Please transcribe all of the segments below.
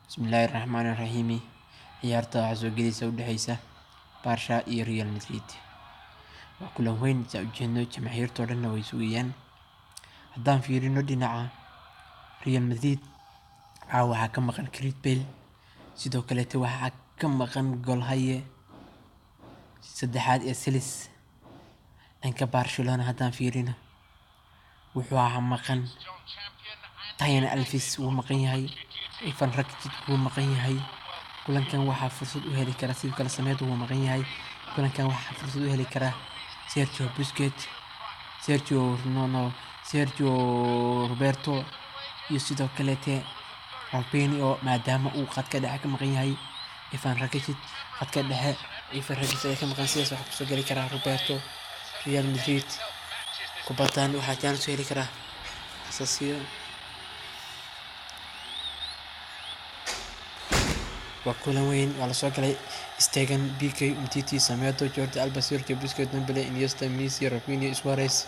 Bismillaahi Raxmaani Raxiim. Ciyaarta waxaa soo gelaysa u dhexeysa Barca iyo Real Madrid. Waa kulan weyn saa ujeedno, jamaahiirta oo dhanna way sugayaan. Haddaan fiirino dhinaca Real Madrid, caawa waxaa ka maqan Gareth Bale, sidoo kaleete waxaa ka maqan goolhaye saddexaad ee Celis. Dhanka Barcelona haddaan fiirino, wuxuu ahaa maqan Dani Alves wuu maqan yahay, Ivan Rakitic wuu maqan yahay. Kulankan waxaa fursad u heli kara, sidoo kale Semedo wuu maqan yahay. Kulankan waxaa fursad u heli kara Sergio Busquets, Sergio no no Sergio Roberto iyo sidoo kaleete Rafinha, maadaama uu khadka dhexe ka maqan yahay Ivan Rakitic. Khadka dhexe Ivan Rakitic ayaa ka maqan, sidaas waxaa kusoo geli karaa Roberto. Real Madrid kubaddan waxaa chance u heli karaa Asensio. Waa kulan weyn, waa lasoo galay. Stegen, Pique, Umtiti, Semedo, Jordi Alba, Sergio Busquets, Dembele, Iniesta, Messi, Rafinha, Suarez.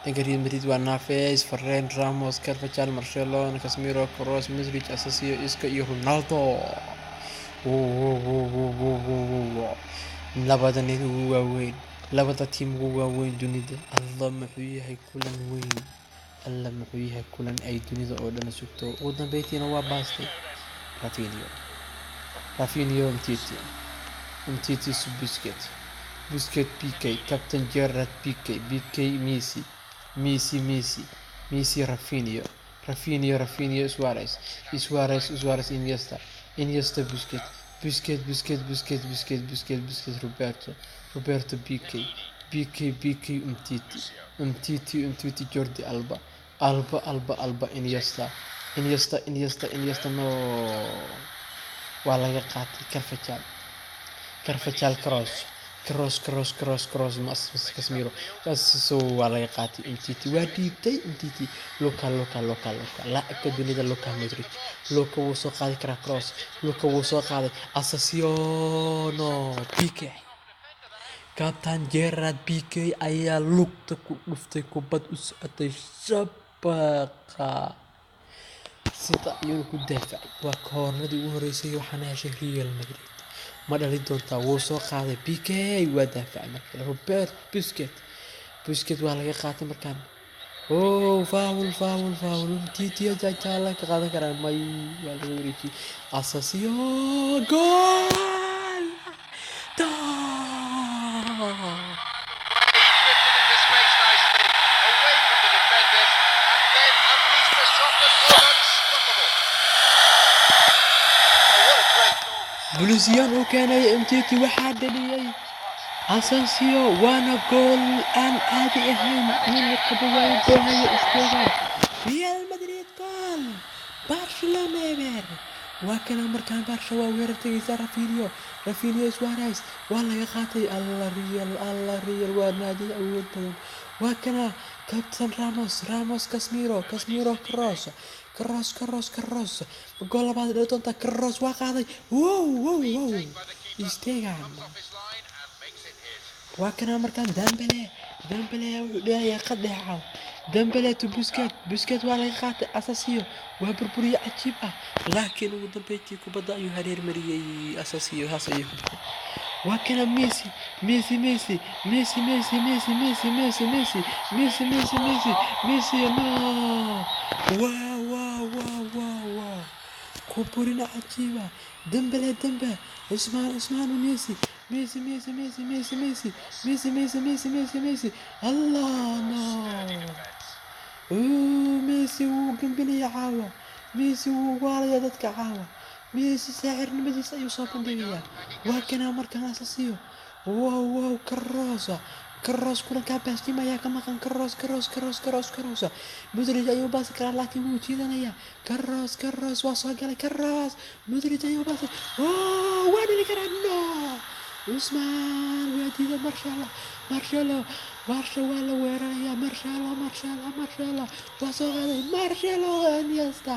Dhanka Real Madrid waa Naves, Varane, Ramos, Carvajal, Marcelo, Casemiro, Kroos, Modric, Asensio, Isco iyo Ronaldo. Labada nin ugu waaweyn, labada tiim ugu waaweyn dunida. Allah muxuu yahay kulan weyn, Allah muxuu yahay kulan ay dunida oo dhan sugto. Ugu dambeyntiina waa baastay Rafinha. Rafinha, Umtiti, Umtiti Busquets, Busquets Pique, Captain Gerard Pique, Pique Messi, Messi Messi, Messi Rafinha, Rafinha Rafinha Suarez, Suarez Suarez Iniesta, Iniesta Busquets, Busquets Busquets Busquets Busquets Busquets Busquets Roberto, Roberto Pique, Pique Pique Umtiti, Umtiti Umtiti Jordi Alba, Alba Alba Alba Iniesta, Iniesta Iniesta Iniesta no, waa laga qaatay Carvajal, Carvajal Kroos, Kroos Kroos Kroos Kroos Casemiro, so waa laga qaatay. Umtiti waa dhiibtay. Umtiti, Luka Luka Luka Luka, laacibka dunida Luka Modric. Luka wuu soo qaadi karaa Kroos, Luka wuu soo qaaday. Asensio no, Pique, Captain Gerard Pique ayaa lugta ku dhuftay kubad u socotay shabaqa, sida ayuuna ku daafacay. Waa koornadii ugu horeysay waxaana heshay Real Madrid. Ma dhalin doontaa? Wuu soo qaaday Pique, waa daafacay markale Robert. Busquets, Busquets waa laga qaatay markaan. Oh, foul, foul, foul! Umtiti ayaa jaala ka qaadan karaa. May, waa laga wareejiyay. Asensio, goal! Drifted into space nicely, away from the defenders, and then unleashed a shot that was unstoppable. Oh, what a great goal. Bulusiyan uu keenay Umtiti, waxaa dhaliyay Asensio, waana gool aan caadi ahayn uuna qabo waayo goolhaye Stegen. Real Madrid goal, Barcelona eber. Waa kana markaan Barca waa weerar tegaysa. Rafinha, Rafinha Suarez, waa laga qaatay. Alla Real, Alla Real waa naadi awood badan. Waa kana Captain Ramos, Ramos Casemiro, Casemiro Kroos, Kroos Kroos Kroos, gool labaad dhali doonta. Kroos waa qaaday. Wow, Stegen! Comes off his line and makes it his. Waa kana markaan Dembele, Dembele wuxuu dhelayaa qad dhexe. Dembele to Busquets, Busquets waa laga qaatay. Asensio waa burburiye cajiib ah, laakiin ugu dambeyntii kubadda ayuu hareer mariyay Asensio, haas ayuu ku baxay. Waa kana Messi, Messi Messi Messi Messi Messi Messi Messi Messi Messi Messi Messi Messi no! Wow, wow, wow, wow, wow! Kuburina cajiiba. Dembele, Dembe, Usmaan, Usmaan, Messi Messi Messi Messi Messi Messi Messi Messi Messi Messi Messi, Allah, no! Ooh, Messi wuu gambinaya caawa. Messi wuu waalaya dadka caawa. Messi saaxirnimadiisa ayuu soo bandhigayaa. Waa kana markaan Asensio. Wow, wow! Kroos, Kroos, kulankaa Benzema ayaa ka maqan. Kroos, Kroos, Kroos, Kroos, Kroos, Modric ayuu baasi karaa, laakiin wuu jiidanaya. Kroos, Kroos waa soo galay. Kroos, Modric ayuu baasi. Oh, waa dhali karaa. No, Usmaan waa diiday. Marcelo, Marcelo, Barca waa la weerarayaa. Marcelo, Marcelo, Marcelo waa soo qaaday. Marcelo, Iniesta.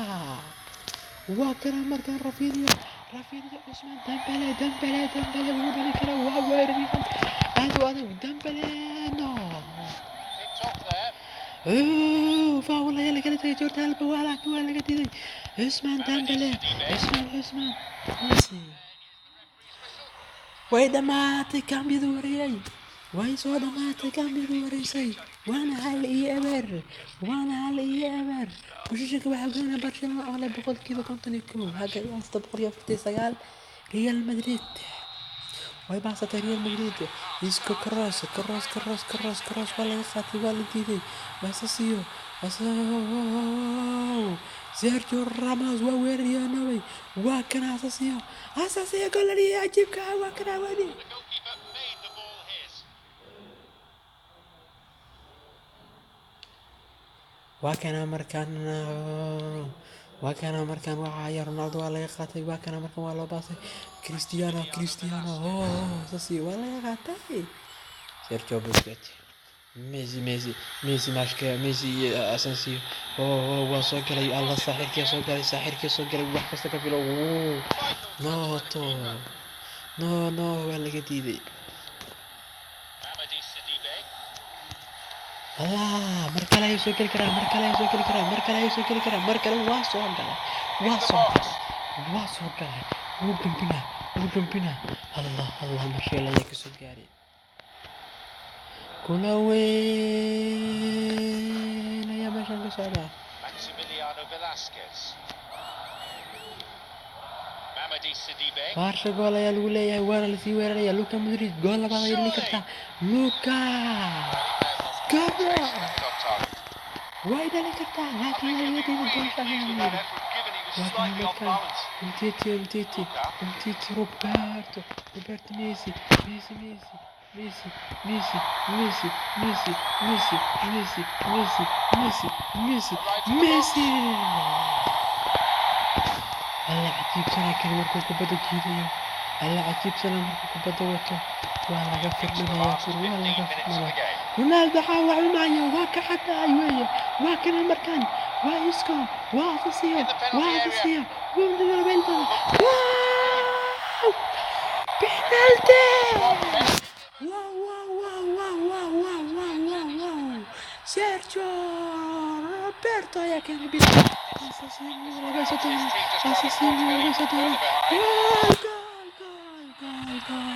Waa kana markaan Rafinha, Rafinha, Usmaan Dembele, Dembele, Dembele wuu dhali karaa. Waa weeraryahan aad u adag Dembele. No! Picked off there. Foul ayaa lagala tagay Jordi Alba, waa laakiin waa laga diiday. Cusmaan Dembele, Cusmaan, Cusmaan Messi. Way dhammaatay kambiyadu wareeyay, way soo dhammaatay kambiyadu wareysay. Waana 1-0, waana 1-0. Bushishanka waxaa hogaanaya Barcelona oo leh 51%, halka ay haysato 149 Real Madrid. Way baasatay Real Madrid. Isco, Kroos, Kroos, Kroos, Kroos, Kroos waa laga qaatay, waa la diiday. Asensio, Asensio, Sergio Ramos waa weeraryahanowey. Waa kana Asensio, Asensio gool dhaliyay cajiibka ah, waa kana wadi. The goalkeeper made the ball his. Waa kana markaan, waa kana markaan waxaa haya Ronaldo, waa laga qaatay. Waa kana markaan waa loo baasay Cristiano, Cristiano, oh, Asensio waa laga qaatay. Sergio Busquets, Messi, Messi, Messi, mashka Messi iyo Asensio. Oh, waa soo galay. Allah, saaxirkii soo galay, saaxirkii soo galay. Wax kasta ka filo. Oh, no to no no, waa laga diiday. Mamadi Sidibe. Allah, mar kale ayuu soo geli karaa, mar kale ayuu soo geli karaa, mar kale ayuu soo geli karaa, mar kale waa soo galay, waa soo galay, waa soo galay. Wuu gambinaa, wuu gambinaa. Allah, Allah, Martial ayaa kasoo gaaray. Kula weyn ayaa meeshan ka socda. Maximiliano Velasquez. Mamadi Sidibe. Barca gool ayaa lagu leeyahay, waana lasii weeraraya. Luka Modric gool labaad ayay dhali kartaa. Luka Gabra Left on target. way dhali kartaa, laakiin waa laga diiday goolka ayaa la yidhi. Given he was Waa kana slightly off markaan balance. Umtiti, Umtiti, Umtiti, Roberto, Roberto, Messi, Messi, Messi, Messi, Messi, Messi, Messi, Messi, Messi, Messi, Messi, Messi, Messi. Alla cajiibsana kan markuu kubadda jiidayo, alla cajiibsana markuu kubadda wato. Waa laga firdhinayaa kur, waa laga 15 minutes of the firdhinaya. game. Ronaldo xaa cunaayo, waa ka xadaay weeye. Waa kana markaan, waa Isco, waa Asensio, waa Asensio, waa wow, penalty! Wow, wow, wow, wow, wow, wow, wow, wow, wow! Sergio Roberto ayaa keenay penalty. Asensio laga soo doonay, Asensio laga soo doonay. Goal, goal, goal, goal, goal!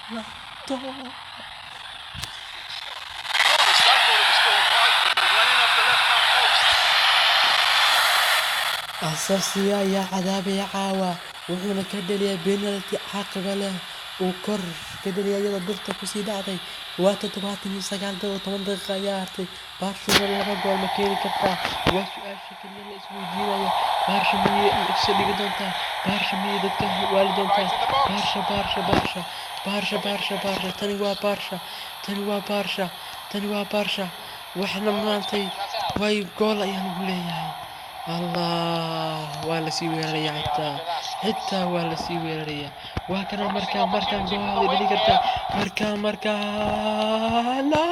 Goal! To be honest, I thought it was going wide, but it went in off the left-hand post. Asensio ayaa cadaabaya caawa, wuxuuna ka dhaliyay penalty caqiba leh uu kor ka dhaliyay iyadoo birta kusii dhacday. Waa 79 daqiiqo, 10 daqiiqo ayaa hartay. Barcelona laba gool ma keeni kartaa? Waa su-aasha kaliya la isweydiinayo. Barca miyay isa dhigi doontaa? Barca miyay dadka waali doontaa? Barca, Barca, Barca, Barca, Barca, Barca. Tani waa Barca, tani waa Barca, tani waa Barca. Waxna maantay way gool ayaa lagu leeyahay. Allah, waa lasii weeraraya, xitaa xitaa waa lasii weeraraya. Waa kana markaan, markaan gool ay dhali kartaa, markaan, markaan la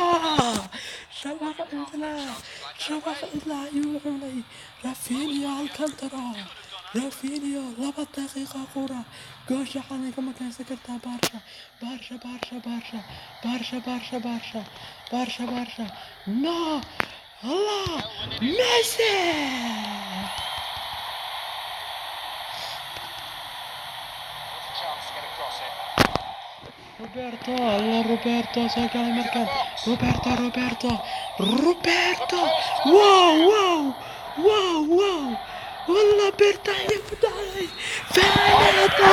shabaq cidla, shabaq cidla ayuu cunay Rafinha Alcantara. Rafinha, 2 daqiiqo qura, goosha calanka ma keensan kartaa Barca? Barca, Barca, Barca, Barca, Barca, Barca, Barca, Barca, no! Allah, Messi! There's a chance to get across it. Roberto, alla Roberto soo galay markaan. Roberto, Roberto, Roberto! Wow, wow, wow, wow! Walla, birta ayay ku dhacday. Veneta!